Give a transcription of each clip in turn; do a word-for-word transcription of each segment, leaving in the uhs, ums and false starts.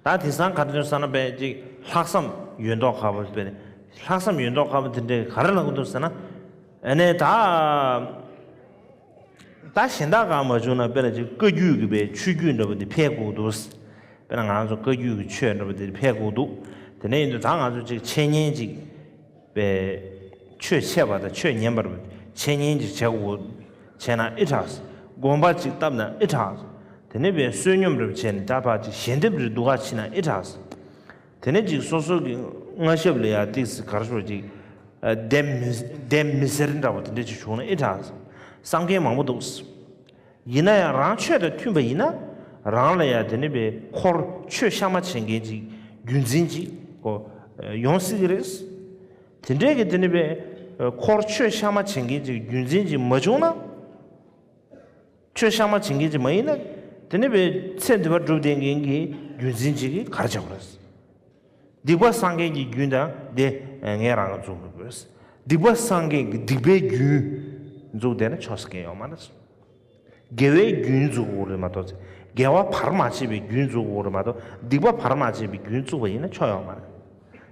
ད་དེང་སང་ག་རེ་འདུག་ཟེར་ན་དཔེ་ཅིག་ལྷག་བསམ་ཡོད་མདོག་ཁ་པོ་དཔེ་ནས་ལྷག་བསམ་ཡོད་མདོག་ཁ་པོ་དེ་འདྲས་ག་རེ་ལབ་ཀྱི་འདུག་ཟེར་ན། ཨ་ནི་ད་ད་གཞན་དག་གང་མ་བྱུང་ན་དཔེ་ན་ཅིག་བཀའ་བརྒྱུད་ཀྱི་དཔེ་ཆོས་བརྒྱུད་འདྲ་པོ་དེ་འཕེལ་དགོས་འདུག་དཔེ་ན་ང་ཚོ་བཀའ་བརྒྱུད་ཀྱི་ཆོས་འདྲ་པོ་དེ་འཕེལ་དགོས་འདུག་དེ་ནས་ཡིན་དུས་ད་ང་ཚོ་ཅིག་འཆད་ཉན་ཅིག་པའི་ཆོས་འཆད་པ་དང་ཆོས་ཉན་པར་འཆད་ཉན་གྱི་བྱེད་དགོས། བྱས་ན་ཨི་དྲག་དགོན་པ་གཅིག་བཏབ་ན་ཨི་དྲག་དེ་ནས་པའི་བསོད་སྙོམས་རེ་བྱས་ནས་ད་ཕར་ཅིག་ཞལ་འདེབས་རེ་སྡུག་ག་ཕྱིན་ན་ཨི་དྲག་དེ་ནས་ཅིག་སོ་སོ་གི་མངའ་ཞབས་ལ་ཡ་ཏིག་སི་གར་ཤོར་ཅིག་བདེ་མི་བདེ་མི་སེར་འདྲ་བོ་དེ་འདྲ་ཅིག་བྱུང་ན་ཨི་དྲག་བསམ་མཁན་མང་པོ་འདུག་ཡིན་ན་ཡང་རང་ཆོས་དང་མཐུན་པ་ཡིན་ན་རང་ལ་ཡང་དེ་ནི་པའི་འཁོར་ཆོས་གཤའ་མ་བྱེད་མཁན་ཅིག་རྒྱུན་འཛིན་ཅིག་གོ་ཡོང་སྲིད་ཀྱི་རེད། དེ་འདྲའི་གི་དེ་ནི་པའི་འཁོར་ཆོས་གཤའ་མ་བྱེད་མཁན་ཅིག་རྒྱུན་འཛིན་ཅིག་མ་བྱུང་ན། ཆོས་གཤའ་མ་བྱེད་མཁན་ཅིག་མ་ཡིན་ན། དེ་ནི་པའི་ཚེ་འདི་པ་སྒྲུབ་བསྡད་མཁན་གྱི་རྒྱུན་འཛིན་ཅིག་གིས་ག་རེ་བྱེད་དགོས་རེད། སྡིག་པ་བསགས་མཁན་གྱི་རྒྱུན་དང་དེ་ངས་རང་གི་འཛུགས་མི་དགོས། སྡིག་པ་བསགས་མཁན་གྱི་སྡིག་པའི་རྒྱུན་འཛུགས་བསྡད་ན་ཆོག་ས་གང་ཡང་ཡོད་མ་རེད། དགེ་བའི་རྒྱུན་འཛུགས་དགོས་རེད་མ་གཏོགས། དགེ་བ་བར་མ་ཆད་པའི་རྒྱུན་འཛུགས་དགོས་རེད་མ་གཏོགས། སྡིག་པ་བར་མ་ཆད་པའི་རྒྱུན་བཙུགས་པ་ཡིན་ན་ཆོག་ཡོད་མ་རེད།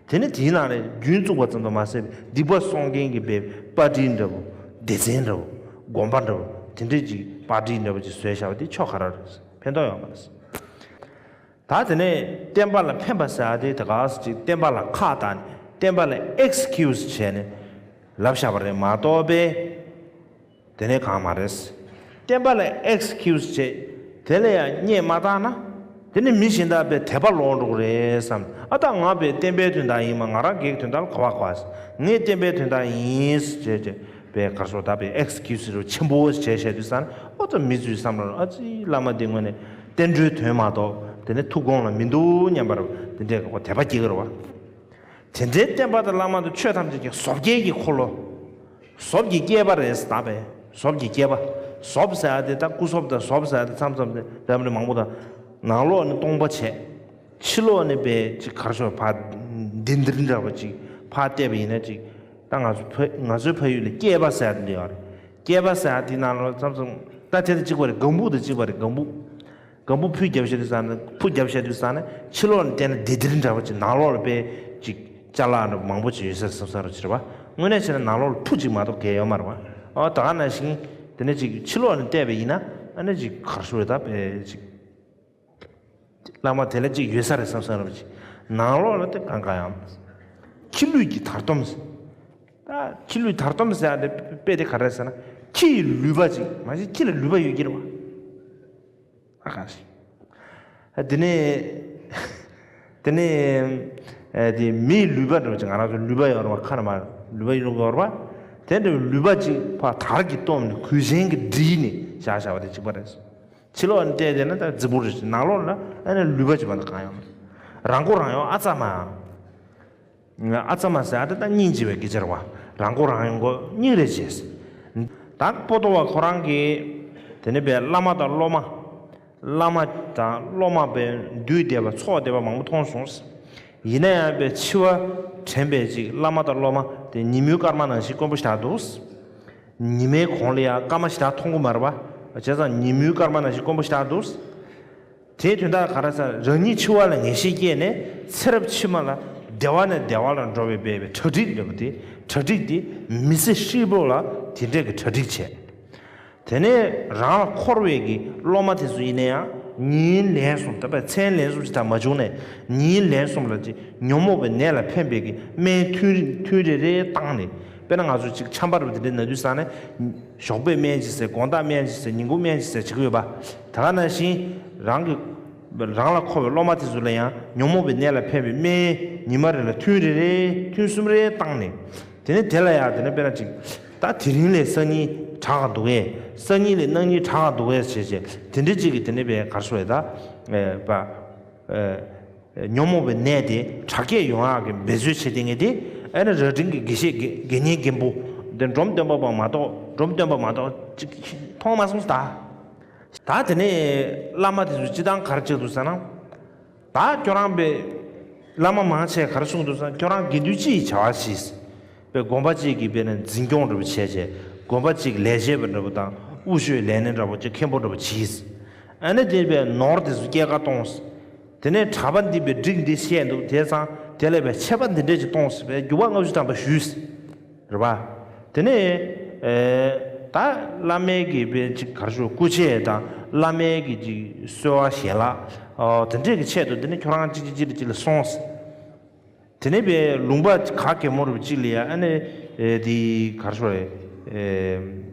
དེ་ནི་དེའི་ནང་ནས་རྒྱུན་བཙུགས་པ་ཙམ་དུ་མ་ཟད་པའི་སྡིག་པ་གསོག་མཁན་གྱི་པའི་པར་ཊི་འདྲ་བོ། སྡེ་ཚན་འདྲ་བོ། དགོན་པ་འདྲ་བོ། དེ་འདྲས་ཅིག་པར་ཊི་འདྲ་བོ་ཅིག་བཟོས་བཞག་པ་དེ་ཆོག་ག་ར་རེད། ཕན་ཐོགས་ཡོད་མ་རེད། ད་དེ་ནས་བསྟན་པ་ལ་ཕན་པ་ཟེར་ཡ་དེ་ད་ག་ཟེ་ཅིག་བསྟན་པ་ལ་ཁག་བཏགས་ནས་བསྟན་པ་ལ་ཨེག་སི་ཀིའུ་སི་བྱས་ནས་ལབ་བཞག་པ་རེད་མ་གཏོགས་པས། དེ་ནས་གང་མ་རེད། བསྟན་པ་ལ་ཨེག་སི་ཀིའུ་སི་བྱས། དེ་ལ་ཡང་སྙད་མ་བཏང་ན། དེ་ནི་མི་གཞན་དག་པའི་དད་པ་ལོག་འགྲོ་གི་རེད་བསམ། ཨ་ད་ང་པའི་བསྟན་པའི་དོན་དག་ཡིན་མ་ང་རང་སྒེར་གྱི་དོན་དག་ལ་ག་བ་ག་བ། ངས་བསྟན་པའི་དོན་དག་ཡིན་ཟེར་བྱས་བྱས་པའི་གར་སོགས་ད་པའི་ཨེག་སི་ཀིའུ་སི་རུ་ཆེན་པོ་བྱས་བྱས་དུས་ཙང་ཨོ་ད་མི་ཚོའི་བསམ་བློ་ཨ་ཙི་བླ་མ་འདི་དངོས་ནས་བསྟན་འགྲོའི་དོན་མ་གཏོགས་དེ་ནི་ཐུགས་དགོངས་ལ་མི་འདུག་སྙམ་པར་དེ་འདྲའི་དད་པ་སྐྱེ་གི་རེད་བ། དེ་འདྲའི་བསྟན་པ་དང་བླ་མ་དང་ཆོས་ཐམས་ཅད་ཀྱི་བཟོ་བསྐྱེད་ཀྱི་འཁོར་ལོ། བཟོ་བསྐྱེད་བསྐྱེད་པ་རེད་ཟེར་ད་པས་བཟོ་བསྐྱེད་བསྐྱེད་པ། བཟོ་བསྐྱེད་ཟེར་ཡ་དེ་ད་སྐུ་བཟོ་བསྐྱེད་དང་བཟོ་བསྐྱེད་ཟེར་ཡ་དེ་མཚམས་མཚམས་དེ་འདྲ་མི་འདྲ་མང་པོ་དང་། ནང་ལོགས་ནི་སྟོང་པ་བྱས། ཕྱི་ལོགས་ནི་པས་ཅིག་གར་ཤོར་ཕར་འདི་འདིར་འདྲ་བ་ཅིག་ཕར་བལྟས་པ་ཡིན་ན་ཅིག་ད་ང་ཚོ་ཕ་ང་ཚོའི་ཕ་ཡུལ་ལ་བསྐྱེད་པ་ཟེར་ཡ་དེ་འདྲ་ཡོད་རེད། བསྐྱེད་པ་ཟེར་ཡ་དེ་ནང་ལོགས་མཚམས་མཚམས་ད་དེ་དང་གཅིག་པ་རེད། ལྒང་བུ་དང་གཅིག་པ་རེད། ལྒང་བུ། ལྒང་བུ་ཕུ་རྒྱབ་བྱས་དུས་ཙང་ནས་ཕུ་རྒྱབ་བྱས་དུས་ཙང་ནས་ཕྱི་ལོགས་ནས་བལྟས་ན་བདེ་དིར་འདྲ་བ་ཅིག་ནང་ལོགས་ལ་དཔེ་ཅིག་ཅ་ལག་འདྲ་མང་པོ་ཅིག་ཡོད་ས་བསམ་ས་རུ་ཕྱིར་བ། དངོས་གནས་བྱས་ན་ནང་ལོགས་ལ་ཕུ་ཅིག་མ་གཏོགས་གས་ཡོད་མ་རེད་བ། ཨོ་ད་ག་ནང་བཞིན་དེ་ནས་ཅིག་ཕྱི་ལོགས་ནས་བལྟས་པ་ཡིན་ན་ཨ་ནི་ཅིག་གར་ཤོར་ད་དཔེ་ཅིག་བླ་མ་དེ་ལ་ཅིག་ཡོད་ས་རེད་བསམ་ས་རུ་ཅིག་ནང་ལོགས་ལ་དེ་གང་ག་ཡང་། ཁྱི་ལུད་ཀྱི་དར་ལྟོམ། ད་ཁྱི་ལུད་དར་ལྟོམ་ཟེར་ཡ་དེ་དཔེ་དེ་ག་རེ་ཟེར་ན་ཁྱི་ཡི་ལུད་པ་ཅིག་མ་གཞི་ཁྱི་ལ་ལུད་པ་ཡོད་ཀྱི་རེད་བ། ཨ་ག་ཞིག་ཨ་དེ་ནས། དེ་ནས། ཨ་དེ་མིའི་ལུད་པ་འདྲ་བ་ཅིག་ང་རང་ཚོ་ལུད་པ་ཡོད་རེད་བ། ཁ་ན་མ་ལུད་པ་ཡོད་རེད་བ། དེ་འདྲ་བའི་ལུད་པ་ཅིག་ཕར་དར་གྱིས་བཏོམས་ནས་གོས་ཆེན་གྱིས་བསྒྲིལ་ནས་བཞག་བཞག་པ་དེ་གཅིག་པ་རེད། ཕྱི་ལོགས་ནས་བལྟས་བསྡད་ན་ད་རྫིག་པོ་རེད། ནང་ལོགས་ལ་ཨ་ནི་ལུད་པ་ཅིག་བ་ད་གང་ཡོང་། རང་མགོ་རང་གཡོག་ཨ་ཙ་མ། ཨ་ཙ་མ་ཟེར་ཨ་ད་ད་སྙིང་རྗེ་བའི་སྐད་ཆ་རེད་བ། རང་མགོ་རང་གཡོག་མགོ་སྙིང་རེ་རྗེ། ད་པོ་ཏོ་བ་ཁོ་རང་གིས་དེ་ནས་པའི་བླ་མ་དང་སློབ་མ། བླ་མ་དང་སློབ་མ་པའི་འདུས་སྡེ་པ་ཚོགས་སྡེ་པ་མང་པོ་མཐོང་སོང་། ཡིན་ན་ཡང་པའི་འཆི་བ་དྲན་པའི་ཅིག་བླ་མ་དང་སློབ་མ་དེ་ཉིན་མོའི་སྐར་མ་ནང་བཞིན་དཀོན་པོ་ཞེ་དྲག་འདུག་ཉི་མའི་གོང་ལ་ཡང་སྐར་མ་ཞེ་དྲག་མཐོང་གི་མ་རེད་བ། བྱས་ཙང་ཉིན་མོའི་སྐར་མ་ནང་བཞིན་དཀོན་པོ་ཞེ་དྲག་འདུག་དེའི་དོན་དག་ག་རེ་ཟེར་ན་རང་ཉིད་འཆི་བ་ལ་ངེས་ཤེས་སྐྱེས་ནས་ཚེ་རབས་ཕྱི་མ་ལ་བདེ་བ་ནས་བདེ་བ་ལ་འགྲོ་བའི་འབད་པའི་གྲ་སྒྲིག་འདྲ་པོ་དེ་གྲ་སྒྲིག་དེ་མི་ཚེ་ཧྲིལ་པོ་ལ་དེ་འདྲས་ཀྱི་གྲ་སྒྲིག་བྱས། དེ་ནས་རང་ལ་འཁོར་བའི་གི་སློབ་མ་དེ་ཚོ་ཡིན་ན་ཡང་ཉིན་ལན་གསུམ་ད་པ་མཚན་ལན་གསུམ་ཞིག་ད་མ་བྱུང་ནས་ཉིན་ལན་གསུམ་ལ་ཅིག་ཉོན་མོངས་པའི་ནད་ལ་ཕན་པའི་གི་སྨན་ཐུན་ཐུན་རེ་རེ་བཏང་ནས་དཔེར་ན་ང་ཚོ་ཅིག་ཆམ་པ་རུ་དེ་འདྲས་ན་དུས་ས་ནས། ཞོགས་པའི་སྨན་ཅིག་ཟེར། དགོང་དག་སྨན་ཅིག་ཟེར། ཉིན་གུང་སྨན་ཅིག་ཟེར་བྱེད་ཀྱི་ཡོད་པ། ད་ག་ནང་བཞིན་རང་གི་རང་ལ་འཁོར་བའི་སློབ་མ་དེ་ཚོ་ལ་ཡང་ཉོན་མོངས་པའི་ནད་ལ་ཕན་པའི་སྨན་ཉི་མ་རེ་ལ་ཐུན་རེ་རེ་ཐུན་གསུམ་རེ་བཏང་ནས། དེ་ནས་དེ་ལ་ཡང་དེ་ནས་དཔེར་ན་ཅིག་ད་དེ་རིང་ལས་སང་ཉིན་དྲག་ག་འདུག་གས། སང་ཉིན་ལས་གནངས་ཉིན་དྲག་ག་འདུག་གས་བྱས་བྱས་དེ་འདྲ་ཅིག་གིས་དེ་ནས་བས་གར་སོང་བས་ད་པ། ཉོན་མོངས་པའི་ནད་དེ་དྲག་སྐྱེད་ཡོང་ཡག་གི་འབད་རྩོལ་བྱེད་དེ་ངས་དེ་ཨ་ནི་ར་སྒྲེང་གི་དགེ་བཤེས་དགེ་དགེ་བསྙེན་རྒན་པོ་འདི་འབྲོམ་སྟོན་པ་པ་མ་གཏོགས་འབྲོམ་སྟོན་པ་མ་གཏོགས་ཅིག་མཐོང་མ་སོང་ཟེར། ད་ད་དེ་ནས་བླ་མ་དེ་ཚོ་སྤྱི་བཏང་ག་རེ་བྱེད་འདུག་ཟེར་ན། ད་ཁྱོད་རང་པའི་བླ་མ་མང་ཆེ་ག་རེ་གསུངས་འདུག་ཟེར་ན་ཁྱོད་རང་དགེ་འདུན་སྤྱི་ཡི་བྱ་བ་གྱིས། པའི་དགོན་པ་གཅིག་གི་དཔེར་ན་འཛིན་སྐྱོང་འདྲ་པོ་བྱས་བྱས་དགོན་པ་གཅིག་ལས་བྱེད་པ་འདྲ་པོ་དང་དབུ་ཞུས་ལས་སྣེ་འདྲ་པོ་གཅིག་མཁན་པོ་འདྲ་པོ་གྱིས། ཨ་ནི་དེ་པའི་ནོར་དེ་ཚོ་སྐྱེད་ཀ་གཏོང་། དེ་ནས་གྲྭ་པ་འདི་པའི་སྒྲིག་འདི་བཤད་འདུག་དེ་ཙང་དེ་ལས་པའི་ཆད་པ་འདི་འདྲས་ཅིག་གཏོང་ཟེར་བའི་རྒྱུ་བ་ལྔ་བཅུ་ཐམ་པ་ཞུས། རེད་པ། དེ་ནས་ཨེ་ད་བླ་མའི་གི་པའི་ཅིག་གར་ཞུ་སྐུ་ཆས་དང་བླ་མའི་གི་ཅིག་གསོལ་བ་ཞལ་ལག་ཨོ་དེ་འདྲས་ཀྱི་ཆེད་དུ་དེ་ནས་ཁྱོད་རང་ཅིག་ཅིག་ཅིག་ལ་ཅིག་ལ་སོང་ཟེར། དེ་ནས་པའི་ལུང་པ་ག་གེ་མོ་རུ་ཅིག་ལ་ཡ་ཨ་ནི་ཨེ་དེ་གར་ཞུ་རེད་ཨེ།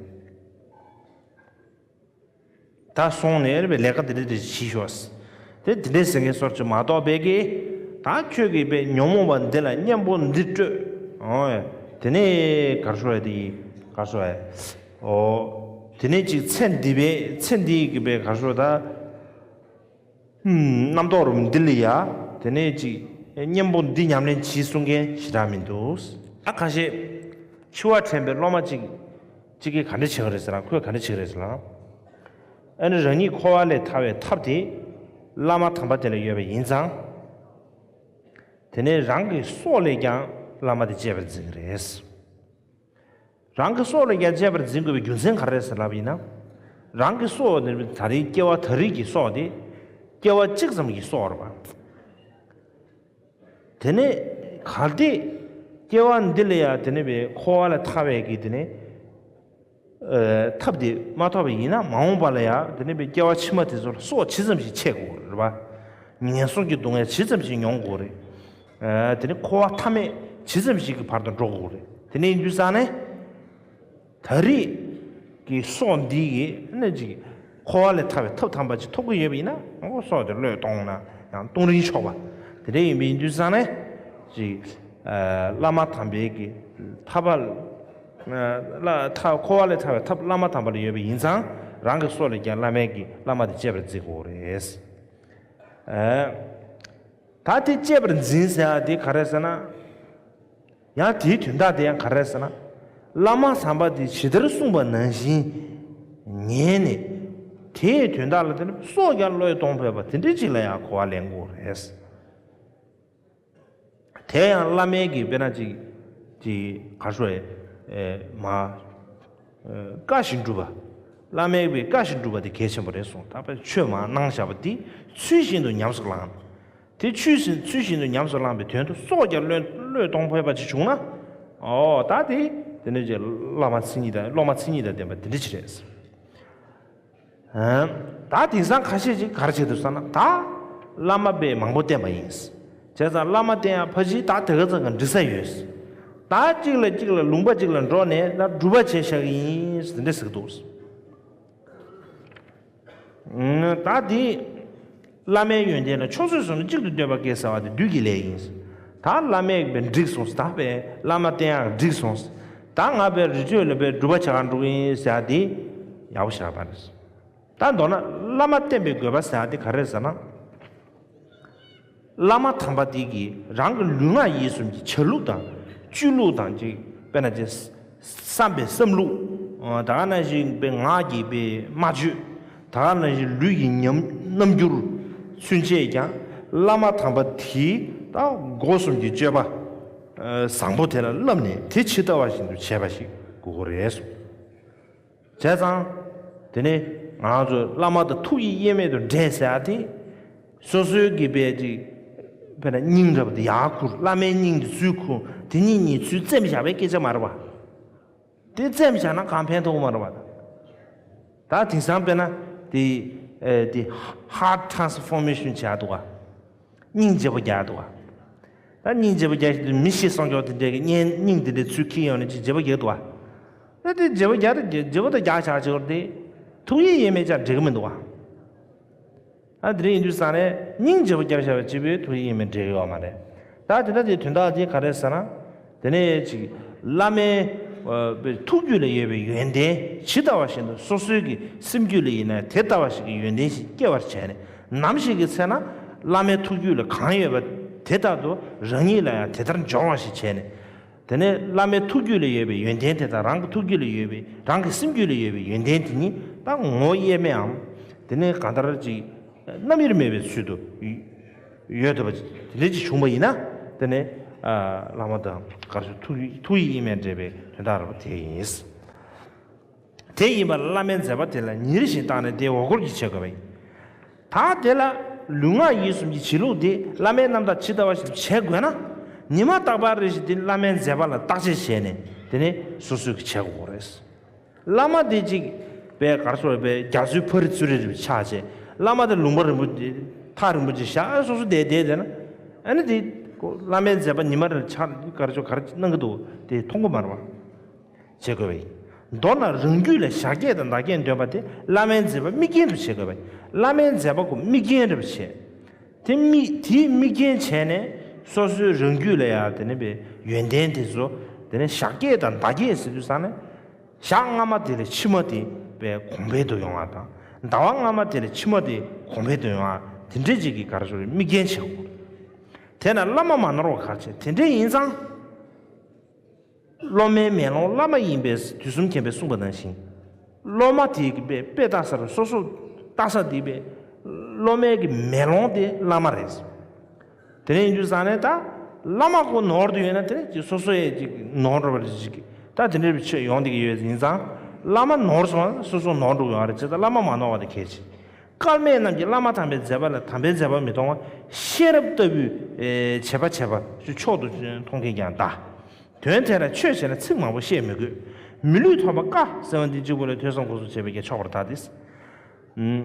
ད་སོང་ནས་རེད་པའི་ལས་ཀ་འདི་འདྲ་འདི་བྱེད་ཤོག་དེ་འདི་འདྲའི་ཟེར་མཁན་སོར་ཅིག་མ་གཏོགས་པའི་གི་ད་ཁྱོད་ཀྱིས་པའི་ཉོན་མོངས་པ་འདི་ལ་གཉེན་པོ་འདི་སྤྲོད། ཨོ་དེ་ནས་གར་ཤོར་བ་དེ་གར་ཤོར་བ་ཨོ་དེ་ནས་ཅིག་ཚེ་འདི་པའི་ཚེ་འདི་གི་པའི་གར་ཤོར་ད་རྣམ་རྟོག་རུ་འདི་ལ་ཡ་དེ་ནས་ཅིག་གཉེན་པོ་འདི་ཉམས་ལེན་བྱེད་གསུང་མཁན་ཞེ་དྲག་མི་འདུག་ཨ་ཁ་ཤས་འཆི་བ་དྲན་པའི་སློབ་མ་ཅིག་གཅིག་གིས་ག་འདྲ་བྱེད་ཀྱི་རེད་ཟེར་ན་ཁོས་ག་འདྲ་བྱེད་ཀྱི་རེད་ཟེར་ན། ཨ་ནི་རང་ཉིད་འཁོར་བ་ལས་ཐར་བའི་ཐབས་དེ་བླ་མ་དམ་པ་དེ་ལ་ཡོད་པ་ཡིན་ཙང་། དེ་ནས་རང་གི་སྲོག་ལས་ཀྱང་བླ་མ་དེ་གཅེས་པར་འཛིན་གྱི་རེད། རང་གི་སྲོག་ལས་ཀྱང་གཅེས་པར་འཛིན་དགོས་པའི་རྒྱུ་མཚན་ག་རེ་རེད་ཟེར་ལབ་ཡིན་ན། རང་གི་སྲོག་ནི་ད་རེས་སྐྱེ་བ་ད་རེས་ཀྱི་སྲོག་དེ་སྐྱེ་བ་གཅིག་ཙམ་གྱི་སྲོག་རེད་པ། དེ་ནས་གལ་ཏེ་སྐྱེ་བ་འདི་ལ་ཡང་དེ་ནས་པའི་འཁོར་བ་ལས་ཐར་བའི་གི་དེ་ནས་ཨ་ཐབས་དེ་མ་ཐོབ་པ་ཡིན་ན་མ་འོངས་པ་ལ་ཡང་དེ་ནས་པའི་སྐྱེ་བ་ཕྱི་མ་དེ་ཚོ་ལ་སྲོག་ཇི་ཙམ་ཞིག་ཆད་དགོས་རེད་པ། ངན་སོང་གི་སྡུག་བསྔལ་ཇི་ཙམ་ཞིག་མྱོང་དགོས་རེད། ཨ་དེ་ནས་འཁོར་བ་མཐའ་མེད་ཇི་ཙམ་ཞིག་གི་བར་དུ་འགྲོ་དགོས་རེད། དེ་ནས་ཡིན་དུས་ཙང་ནས། ད་རེས་ཀྱི་སྲོག་འདི་ཡིས་ནི་ཅིག་འཁོར་བ་ལས་ཐར་བའི་ཐབས་དམ་པ་ཅིག་ཐོབ་ཀྱི་ཡོད་པ་ཡིན་ན་ཨོ་སྲོག་དེ་བློས་གཏོང་ན་ཡང་གཏོང་རིན་ཆོག་པ་དེ་འདྲ་ཡིན་པ་ཡིན་དུས་ཙང་ནས་ཅིག་ཨ་བླ་མ་དམ་པའི་གི་ཐབས་པ་ལ་ཐབས་འཁོར་བ་ལས་ཐར་བའི་ཐབས་བླ་མ་དམ་པ་ལ་ཡོད་པ་ཡིན་ཙང་རང་གི་སྲོག་ལས་ཀྱང་བླ་མའི་གི་བླ་མ་དེ་གཅེས་པར་བརྩི་དགོས་རེད། ཨ། ད་དེ་གཅེས་པར་འཛིན་ཟེར་ཡ་དེ་ག་རེ་ཟེར་ན། ཡང་དེའི་དོན་དག་དེ་ཡང་ག་རེ་ཟེར་ན། བླ་མ་དམ་པ་དེ་ཇི་ལྟར་གསུངས་པ་ནང་བཞིན་ཉན་ནས། དེའི་དོན་དག་ལ་དེ་ནི་སྲོག་ཀྱང་བློས་གཏོང་ཕོད་པ་དེ་འདྲའི་ཅིག་ལ་ཡང་གོ་བ་ལེན་དགོས་རེད། དེ་ཡང་བླ་མའི་གི་དཔེར་ན་ཅིག་ཅིག་ག་རེ་ཞུ་ཨེ་མ། བཀའ་བཞིན་སྒྲུབ་པ། བླ་མའི་བཀའ་བཞིན་སྒྲུབ་པ་དེ་གལ་ཆེན་པོ་རེད་གསུངས། ད་དཔེ་ཆོས་མར་གནང་བཞག་པ་དེ་ཚུལ་བཞིན་དུ་ཉམས་སུ་བླངས། དེ་ཚུལ་བཞིན་ཚུལ་བཞིན་དུ་ཉམས་སུ་བླངས་པའི་དོན་དུ་སྲོག་ཀྱང་བློས་བློས་གཏོང་ཕོད་པ་ཅིག་བྱུང་ན། ཨོ་ད་དེ་དེ་ནས་ཅིག་བླ་མ་མཚན་ཉིད་དང་སློབ་མ་མཚན་ཉིད་དང་ལྡན་པ་དེ་འདྲ་ཅིག་རེད། ད་དེང་སང་ཁ་ཤས་ཅིག་ག་རེ་བྱེད་འདུག་ཟེར་ན་ད་བླ་མ་དཔེ་མང་པོ་བསྟེན་པ་ཡིན། བྱས་ཙང་བླ་མ་བསྟེན་ཡ་ཕ་གཞིས་ད་དེ་ག་ཙམ་གྱི་འགྲིག་ས་ཡོད། ད་གཅིག་ལ་གཅིག་ལ་ལུང་པ་གཅིག་ལ་འགྲོ་ནས་ད་སྒྲུབ་པ་བྱས་བཞག་གི་ཡིན་ཟེར་འདྲ་ཟེར་གི་འདུག་ད་དེ་བླ་མའི་ཡོན་ཏན་ལ་ཕྱོགས་བཅུའི་གསུང་ནི་གཅིག་ཏུ་བསྟོད་པ་སྐད་ཟེར་བ་དེ་བདུད་ཀྱི་ལས་ཡིན། ད་བླ་མས་དཔེ་འགྲིག་སོང་ཟེར། ད་དཔེ་བླ་མ་བསྟེན་ཡག་འགྲིག་སོང་ཟེར། ད་ང་དཔེ་རི་ཁྲོད་ལ་དཔེ་སྒྲུབ་པ་བྱེད་གར་འགྲོ་གི་ཡིན་ཟེར་ཡ་དེ་ཡག་པོ་ཞེ་དྲག་མ་རེད། ད་མདོར་ན་བླ་མ་བསྟེན་པའི་དགོས་པ་ཟེར་ཡ་དེ་ག་རེ་རེད་ཟེར་ན། བླ་མ་དམ་པ་དེ་གིས་རང་གི་ལུས་ངག་ཡིད་གསུམ་གྱི་བྱ་ལུགས་དང་སྤྱོད་ལུགས་དང་ཅིག་དཔེར་ན་ཅིག་བསམ་པའི་བསམ་ལུགས། ད་ག་ནང་བཞིན་པའི་ངག་གི་པའི་སྨྲ་བརྗོད། ད་ག་ནང་བཞིན་ལུས་ཀྱི་ཉམས་རྣམ་འགྱུར་ཚུན་ཆད་ཀྱང་བླ་མ་དམ་པ་དེའི་ད་སྒོ་གསུམ་གྱི་སྤྱོད་པ་བཟང་པོ་དེ་ལ་བསླབས་ནས་དེ་ཇི་ལྟ་བ་བཞིན་དུ་བྱས་པ་ཞིག་དགོས་ཀྱི་རེད་གསུངས། བྱས་ཙང་། དེ་ནས་ང་རང་ཚོ་བླ་མ་དང་ཐུགས་ཀྱི་དབྱེར་མེད་དུ་འདྲེས་ཟེར་ཡ་དེ། སོ་སོའི་གི་དཔེ་ཅིག་དཔེར་ན་སྙིང་འདྲ་པོ་དེ་ཡར་ཁུར། བླ་མའི་སྙིང་དེ་ཚུར་ཁུར། དེ་གཉིས་གཉིས་ཚུར་བཙེམས་བཞག་པའི་སྐད་ཆ་མ་རེད་པ། དེ་བཙེམས་བཞག་ན་གང་ཕན་ཐོགས་མ་རེད་པ། ད་དེང་སང་དཔེར་ན་དེ་ཨེ་དེ་heart transformation བྱས་འདུག་ག་སྙིང་རྗེ་པོ་རྒྱག་འདུག་ག་ད་སྙིང་རྗེ་པོ་རྒྱག་བཞིན་དུ་མི་ཤི་སོང་ཀྱོག་དེ་འདྲས་ཀྱི་གཉེན་སྙིང་དེ་འདྲས་ཚུར་འཁྱེར་ཡོང་ནས་ཅིག་རྗེ་པོ་རྒྱག་འདུག་ག་ད་དེ་རྗེ་པོ་རྒྱག་དེ་རྗེ་པོ་ད་རྒྱག་བཞག་བྱེད་དགོས་དེ་ཐུགས་ཡིད་དབྱེར་མེད་ཅང་འགྲིག་གི་མི་འདུག་ག་ཨ་དེ་འདྲ་ཡིན་དུས་ཙང་ནས་སྙིང་རྗེ་པོ་རྒྱབ་བཞག་པའི་སྤྱི་བོའི་ཐུགས་ཡིད་དབྱེར་མེད་འགྲིག་གི་ཡོད་མ་རེད། ད་དེ་འདྲ་དེ་དོན་དག་དེ་ག་རེ་ཟེར་ན། དེ་ནས་ཅིག་བླ་མའི་ཨ་ཐུགས་རྒྱུད་ལ་ཡོད་པའི་ཡོན་ཏན་ཇི་ལྟ་བ་བཞིན་དུ་སོ་སོའི་གི་སེམས་རྒྱུད་ལ་ཡིན་ན་དེ་ལྟ་བ་ཞིག་གི་ཡོན་ཏན་ཞིག་སྐྱེ་བར་བྱས་ནས། ནམ་ཞིག་གི་ཚེ་ན་བླ་མའི་ཐུགས་རྒྱུད་ལ་གང་ཡོད་པ་དེ་ལྟར་དུ་རང་ཉིད་ལ་ཡང་དེ་ལྟར་འབྱོར་བ་ཞིག་བྱས་ནས། དེ་ནས་བླ་མའི་ཐུགས་རྒྱུད་ལ་ཡོད་པའི་ཡོན་ཏན་དེ་དང་རང་གི་ཐུགས་རྒྱུད་ལ་ཡོད་པའི་རང་གི་སེམས་རྒྱུད་ལ་ཡོད་པའི་ཡོན་ཏན་དེ་གཉིས་ད་ངོ་བོ་དབྱེར་མེད་འམ། དེ་ནས་གང་ལྟར་ཅིག་རྣམ་དབྱེར་མེད་པའི་ཚུལ་དུ་ཡོད་ཐུབ་པ་དེ་འདྲ་ཅིག་བྱུང་བ་ཡིན་ན། དེ་ནས་ཨ་བླ་མ་དང་གར་ཞུ་ཐུགས་ཡིད་ཐུགས་ཡིད་དབྱེར་མེད་འདྲེས་པའི་དོན་དག་རེད་པ། དེ་ཡིན། དེ་ཡིན་པ་ལ་བླ་མའི་མཛད་པ་དེ་ལ་ཉེར་བཞིན་བརྟགས་ནས་དེའི་འོག་སྐོར་གྱི་བྱེད་དགོས་པ་ཡིན། ད་དེ་ལ་ ལུས་ངག་ཡིད་གསུམ་གྱི་བྱེད་ལུགས་དེ་བླ་མའི་རྣམ་ཐར་ཇི་ལྟ་བ་བཞིན་བྱེད་དགོས་ན། ཉི་མ་རྟག་པར་རེ་བཞིན་དེ་བླ་མའི་མཛད་པ་ལ་བརྟག་དཔྱད་བྱས་ནས་དེ་ནས་སོ་སོས་ཀྱི་བྱེད་དགོས་རེད། བླ་མ་དེ་གཅིག་པའི་གར་སོགས་པའི་རྒྱ་མཚོའི་ཕ་རི་ཚུ་རི་རི་ཆགས་བྱས། བླ་མ་དེ་ལུང་པ་རིན་པོ་ཆེ་ཐག་རིང་པོ་ཅིག་བཞག་སོ་སོ་བསྡད་བསྡད་བསྡད་ན། ཨ་ནི་དེ་བླ་མའི་མཛད་པ་ཉི་མ་རེ་ཆགས་གར་ཆོག་གར་གནང་གི་འདུག་དེ་མཐོང་གི་མ་རེད་པ། བྱེད་དགོས་པ་ཡིན། མདོར་ན་རང་རྒྱུད་ལ་ཞག་བརྒྱད་དང་ཟླ་བརྒྱད་འདོན་པ་དེ་བླ་མའི་མཛད་པ་དམིགས་རྐྱེན་དུ་བྱེད་དགོས་པ་ཡིན། བླ་མའི་མཛད་པ་ཁོ་དམིགས་རྐྱེན་རེ་བྱེད། དེ་དམིགས་དེའི་དམིགས་རྐྱེན་བྱས་ནས་སོ་སོའི་རང་རྒྱུད་ལ་ཡང་དེ་ནས་པའི་ཡོན་ཏན་དེ་ཚོ་དེ་ནས་ཞག་བརྒྱད་དང་ཟླ་བརྒྱད་ཟེར་དུས་ཙང་ནས། ཞག་སྔ་མ་དེ་ལས་ཕྱི་མ་དེ་པའི་གོང་འཕེལ་དུ་ཡོང་བ་དང་། ཟླ་བ་སྔ་མ་དེ་ལས་ཕྱི་མ་དེ་གོང་འཕེལ་དུ་ཡོང་བ་དེ་འདྲས་ཅིག་གི་གར་སོགས་དམིགས་རྐྱེན་བྱེད་དགོས། དེས་ན་བླ་མ་མ་ནོར་བ་ག་རེ་བྱེད། དེ་འདྲས་ཡིན་ཙང་། སློབ་མའི་མེ་ལོང་བླ་མ་ཡིན་པས་དུས་གསུམ་མཁྱེན་པས་གསུངས་པ་ནང་བཞིན། སློབ་མ་དེ་གི་དཔེ་དཔེ་ལྟ་ས་རུ་སོ་སོ་ལྟ་ས་དེ་དཔེ་སློབ་མའི་གི་མེ་ལོང་དེ་བླ་མ་རེད། དེ་ནས་ཡིན་དུས་ཙང་ནས་ད་བླ་མ་ཁོ་ནོར་དུ་ཡོད་ན་དེ་ནས་ཅིག་སོ་སོ་ཡས་ཅིག་ནོར་འགྲོ་བ་རེད་ཅིག་ད་དེ་འདྲའི་ཆོས་ཡོང་བསྡད་ཀྱི་ཡོད་ཡིན་ཙང་། བླ་མ་ནོར་སོང་ན་སོ་སོ་ནོར་འགྲོ་གི་ཡོད་རེད། བྱས་ཙང་བླ་མ་མ་ནོར་བ་དེ་གལ་ཆེ། སྐལ་མེད་རྣམས་ཀྱིས་བླ་མ་དམ་པའི་མཛད་པ་ལ་དམ་པའི་མཛད་པ་མི་མཐོང་བ། ཤེས་རབ་ལྟ་བུའི་ཨེ་བྱེད་པ་བྱེད་པ་མཆོག་ཏུ་མཐོང་མཁན་ཀྱང་གདའ། དོན་དེ་ལ་ཆོས་བྱས་ན་ཚིག་མང་པོ་བཤད་མི་དགོས། མི་ལུས་ཐོབ་པ་དཀའ་ཟེར་བ་འདི་གཅིག་པུ་ལ་ཐོས་བསམ་སྒོམ་གསུམ་བྱས་པས་ཀྱང་ཆོག་པར་ཐལ་ཏེ། ཨུམ།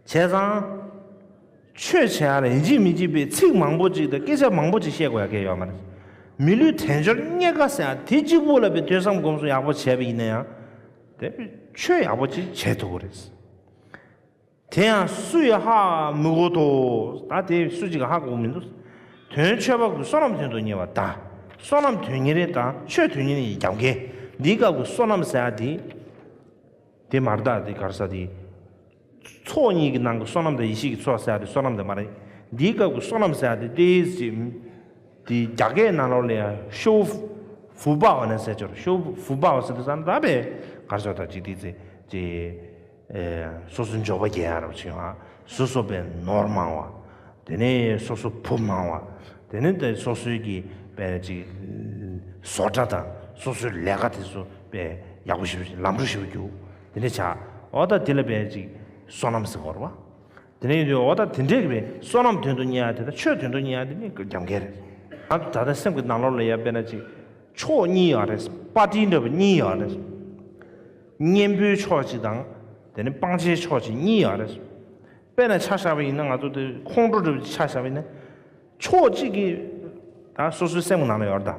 བྱས་ཙང་། ཆོས་བྱེད་ཡ་ལ་ཡིན་གཅིག་མིན་གཅིག་པའི་ཚིག་མང་པོ་ཅིག་དང་སྐད་ཆ་མང་པོ་ཅིག་བཤད་དགོས་ཡ་གལ་ཡོད་མ་རེད། མི་ལུས་དལ་འབྱོར་རྙེད་དཀའ་ཟེར་ཡ་དེ་གཅིག་པུ་ལ་པའི་ཐོས་བསམ་སྒོམ་གསུམ་ཡག་པོ་བྱས་པ་ཡིན་ན་ཡང་། དེ་ཆོས་ཡག་པོ་ཅིག་བྱེད་ཐུབ་ཀྱི་རེད། དེ་ཡང་སུ་ཡིས་ཧ་མི་གོ་དོ། ད་དེ་སུ་གཅིག་གིས་ཧ་གོ་གི་མི་འདུག་དོན་ཆོས་པ་ཀུན་བསོད་ནམས་དོན་དུ་གཉེར་བ་དང་། བསོད་ནམས་དོན་གཉེར་དང་ཆོས་དོན་གཉེར་ཡི་རྒྱབ་འགལ། འདིའི་སྐབས་ཀྱི་བསོད་ནམས་ཟེར་ཡ་དེ། དེ་མ་རེད་ད། དེ་ག་རེ་ཟེར་དེ། ཚོགས་གཉིས་ཀྱི་ནང་གི་བསོད་ནམས་དང་ཡེ་ཤེས་ཀྱི་ཚོགས་ཟེར་ཡ་དེ་བསོད་ནམས་དེ་མ་རེད། འདིའི་སྐབས་ཀྱི་བསོད་ནམས་ཟེར་ཡ་དེ་ཏོག་ཙམ། དེ་རྒྱ་སྐད་ནང་ལོགས་ལ་ཡང་ཤོ་ཧྥུ་པའོ་ནན་ཟེར་ཅོར། ཤོ་ཧྥུ་པའོ་ཟེར་དུས་ཙང་ད་པའི་ག་རེ་ཟེར་ད་ཅིག་དེ་ཚེ་ཅིག་ཨེ། སོ་སོ་འབྱོར་པ་རྒྱས་ཡ་རབ་ཆེ་བ། སོ་སོ་པའི་ནོར་མང་བ། དེ་ནས་སོ་སོ་བུ་མང་བ། དེ་ནས་དེ་སོ་སོའི་གི་པའི་ཅིག་བཟོ་གྲྭ་དང་སོ་སོའི་ལས་ཀ་དེ་ཚོ་པའི་ཡག་པོ་ཞིག་ལམ་འགྲོ་ཞིག་རྒྱུག་དེ་འདྲ་ཆགས། འོ་ད་དེ་ལ་པའི་ཅིག་བསོད་ནམས་ཟེར་གོ་རེད་བ། དེ་ནས་ཡོད་དུས་འོ་ད་དེ་འདྲའི་གི་པའི་བསོད་ནམས་དོན་དུ་གཉེར་ཡ་དེ་དང་ཆོས་དོན་དུ་གཉེར་ཡ་དེ་ནི་རྒྱབ་འགལ་རེད། ང་ཚོ་ད་ལྟ་སེམས་ཀྱི་ནང་ལོགས་ལ་ཡ་དཔེར་ན་ཅིག་ཕྱོགས་གཉིས་ཡོད་རེད། པར་ཊི་འདྲ་པོ་གཉིས་ཡོད་རེད། གཉེན་པོའི་ཕྱོགས་གཅིག་དང་། དེ་ནས་སྤང་བྱའི་ཕྱོགས་གཅིག་གཉིས་ཡོད་རེད། དཔེར་ན་ཆ་བཞག་པ་ཡིན་ན་ང་ཚོ་དེ་ཁོང་ཁྲོ་འདྲ་པོ་ཅིག་ཆ་བཞག་པ་ཡིན་ན། ཕྱོགས་གཅིག་གིས་ད་སོ་སོའི་སེམས་ཀྱི་ནང་ལ་ཡོད་རེད་ད།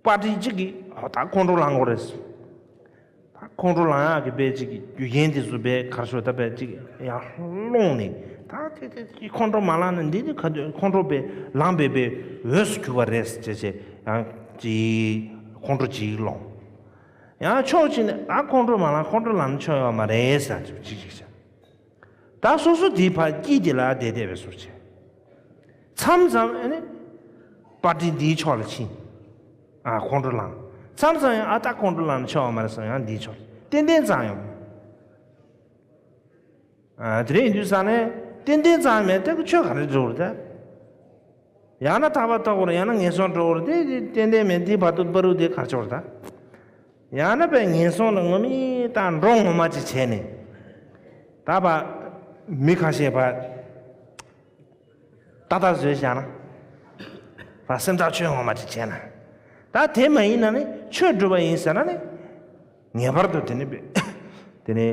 པར་ཊི་གཅིག་གིས་ཨོ་ད་ཁོང་ཁྲོ་ལངས་དགོས་རེད། ད་ཁོང་ཁྲོ་ལངས་ཡག་གི་དཔེ་གཅིག་གི་རྒྱུ་རྐྱེན་དེ་ཚོ་དཔེ་ག་རེ་ཟེར་ད་དཔེ་གཅིག་ཡར་སློང་ནས། ད་དེ་དེ་དེ་ཁོང་ཁྲོ་མ་ལངས་ན་འདི་ནི་ག་དུས་ཁོང་ཁྲོ་དཔེ་ལངས་པའི་དཔེ་འོས་སུ་གྱུར་པ་རེད་ཟེར་བྱས་བྱས་ཡང་གཅིག་ཁོང་ཁྲོ་གཅིག་སློང་། ཡང་ཕྱོགས་གཅིག་ནས་ད་ཁོང་ཁྲོ་མ་ལངས། ཁོང་ཁྲོ་ལངས་ན་ཆོ་ཡོད་མ་རེད་ཟེར་གཅིག་གཅིག་བྱས། ད་སོ་སོ་དེའི་ཕར་དཀྱིལ་དེ་ལ་བསྡད་བསྡད་པའི་བཟོ་བྱས། མཚམས་མཚམས་ཨ་ནི་པར་ཊི་འདིའི་ཕྱོགས་ལ་ཕྱིན། ཨ་ཁོང་ཁྲོ་ལངས། མཚམས་མཚམས་ཡང་ཨ་ད་ཁོང་ཁྲོ་ལངས་ན་ཆོ་ཡོད་མ་རེད་བསམ་ཡང་འདིའི་ཕྱོགས་ལ་ཏན་ཏན་ཙང་ཡོང་། ཨ་དེ་རེད། ཡིན་དུས་ཙང་ནས་ཏན་ཏན་ཙང་མེད་དེ་ཁོ་ཆོས་ག་རེ་འགྲོ་རེད་ད། ཡང་ན་ཐག་པ་ཐོག་གོ་རེད། ཡང་ན་ངན་སོང་འགྲོ་གོ་རེད། དེ་དེ་ཏན་ཏན་མེད་དེ་བར་དུ་བར་དུ་དེ་ག་རེ་ཆོག་རེད་ད། ཡང་ན་པའི་ངན་སོང་ལ་ངོ་མི་ད་འགྲོ་ངོ་མ་ཅིག་བྱས་ནས། ད་བ་མི་ཁ་ཤས་བ་ཏག་ཏག་བཟོས་བཞག་ན། བ་སེམས་ཐག་ཆོད་ངོ་མ་ཅིག་བྱས་ན། ད་དེ་མ་ཡིན་ན་ནི་ཆོས་སྒྲུབ་པ་ཡིན་ཟེར་ན་ནི། ངེས་པར་དུ་དེ་ནི་དེ་ནི་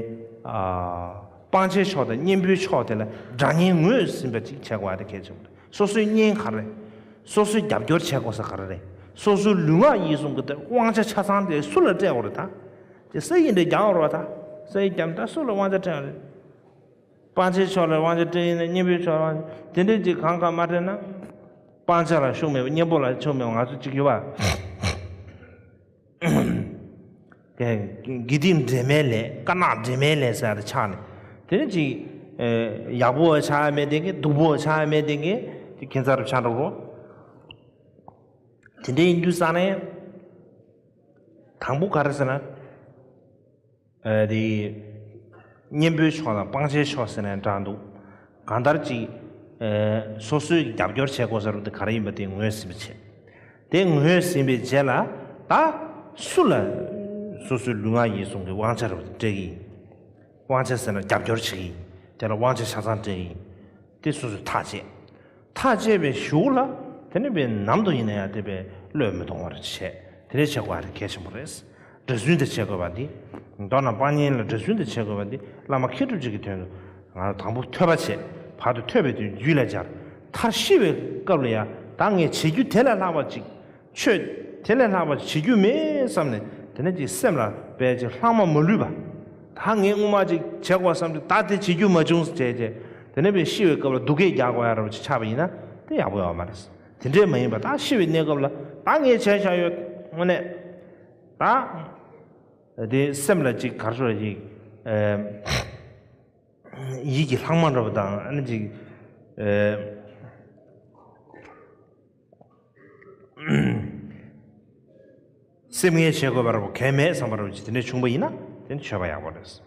ཨ་སྤང་བྱའི་ཕྱོགས་དང་གཉེན་པོའི་ཕྱོགས་དེ་ལ་དགྲ་གཉེན་ངོས་ཟིན་པ་ཅིག་བྱེད་དགོས་པ་དེ་གལ་ཆེན་པོ་རེད། སོ་སོའི་གཉེན་ག་རེ་རེད། སོ་སོའི་རྒྱབ་སྐྱོར་བྱེད་དགོས་ས་ག་རེ་རེད། སོ་སོའི་ལུས་ངག་ཡིད་གསུམ་གྱི་དེ་དབང་ཆ་ཆ་ཚང་དེ་སུ་ལ་སྤྲད་དགོས་རེད་ད། དེ་ས་ཡིག་འདྲ་རྒྱག་དགོས་རེད་ད། ས་ཡིག་རྒྱབ་ད་སུ་ལ་དབང་ཆ་སྤྲད་དགོས་རེད། སྤང་བྱའི་ཕྱོགས་ལ་དབང་ཆ་སྤྲད་ཡིན་ན་གཉེན་པོའི་ཕྱོགས་ལ་དབང་ཆ་དེ་འདྲ་ཅིག་གང་གང་མ་སྤྲད་ན། སྤང་བྱ་ལ་ཤུགས་མེད་པ་གཉེན་པོ་ལ་ཤུགས་མེད་པ་ང་ཚོ་ཅིག་ཡོད་པ། དགེ་སྡིག་འདྲེས་མའི་ལས། དཀར་ནག་འདྲེས་མའི་ལས་ཟེར་ཡ་དེ་ཆགས་ནས། དེ་ནི་ཅིག་ཡག་པོ་ཆགས་ཡ་མེད་དེ་གི་སྡུག་པོ་ཆགས་ཡ་མེད་དེ་གི་དེ་ཁྱད་མཚར་རུ་ཆགས་འགྲོ་གོ། དེ་འདྲ་ཡིན་དུས་ཙང་ནས། དང་པོ་ག་རེ་ཟེར་ན། ཨ་དེ། གཉེན་པོའི་ཕྱོགས་དང་སྤང་བྱའི་ཕྱོགས་ཟེར་ནས་འདྲ་འདུག་གང་ལྟར་ཅིག་ཨ་སོ་སོའི་རྒྱབ་སྐྱོར་བྱེད་དགོས་ས་རུ་དེ་ག་རེ་ཡིན་པ་དེ་ངོས་ཟིན་པ་བྱེད། དེ་ངོས་ཟིན་པའི་རྗེས་ལ་ད་སུ་ལ་སོ་སོའི་ལུས་ངག་ཡིད་གསུམ་གྱི་དབང་ཆ་རུ་སྤྲད་ཀྱི་ཡིན། དབང་ཆ་ཟེར་ན་རྒྱབ་སྐྱོར་བྱེད་ཀྱི་ཡིན། དེ་ལ་དབང་ཆ་ཆ་ཚང་སྤྲད་ཡིན། དེ་སོ་སོས་ཐག་བཅད། ཐག་བཅད་པའི་གཞུག་ལ་དེ་ནས་པའི་ནམ་དུ་ཡིན་ན་ཡང་དེ་པའི་བློས་མི་གཏོང་བར་བྱས། དེ་འདྲའི་བྱེད་དགོས་ཡ་དེ་གལ་ཆེན་པོ་རེད། འདྲེ་སྲུན་དེ་བྱེད་དགོས་པ་འདི། མདོར་ན་སྤང་གཉེན་ལ་འདྲེ་སྲུན་དེ་བྱེད་དགོས་པ་འདི་བླ་མ་མཁས་གྲུབ་ཅིག་གི་དོན་དུ་ང་ལ་དང་པོ་ཐོས་པ་བྱས། བར་དུ་ཐོས་པའི་དོན་རྒྱུད་ལ་སྦྱར། མཐར་ཤི་བའི་སྐབས་ལ་ཡང་ད་ངས་བྱེད་རྒྱུ་དེ་ལས་ལྷག་པ་ཅིག་ཆོས་དེ་ལས་ལྷག་པ་ཅིག་བྱེད་རྒྱུ་མེད་བསམ་ནས། དེ་ནས་ཅིག་སེམས་ལ་དཔེ་ཅིག་ལྷག་མ་མ་ལུས་པ། ད་ངས་སྔོན་མ་ཅིག་བྱེད་དགོས་བསམ་དུས་ད་དེ་བྱེད་རྒྱུ་མ་བྱུང་ཟེར་བྱས་བྱས། དེ་ནས་པའི་ཤི་བའི་སྐབས་ལ་སྡུག་སྐད་རྒྱག་དགོས་ཡ་ར་བ་ཅིག་ཆགས་པ་ཡིན་ན་དེ་ཡག་པོ་ཡོད་མ་རེད། དེ་འདྲས་མ་ཡིན་པ་ད་ཤི་བའི་གནས་སྐབས་ལ་ད་ངས་བྱས་བཞག་ཡོད། དངོས་གནས་ད་དེ་སེམས་ལ་ཅིག་གར་ཤོར་ཅིག་ཡིད་ཀྱི་ལྷག་མ་འདྲ་བ་དང་ཨ་ནི་ཅིག་སེམས་ངལ་བྱེད་དགོས་པ་ར་བ་གལ་མེད་བསམ་པ་ར་བ་ཅིག་དེ་འདྲས་བྱུང་པ་ཡིན་ན་དེ་ནི་ཆོས་པ་ཡག་པོ་རེད།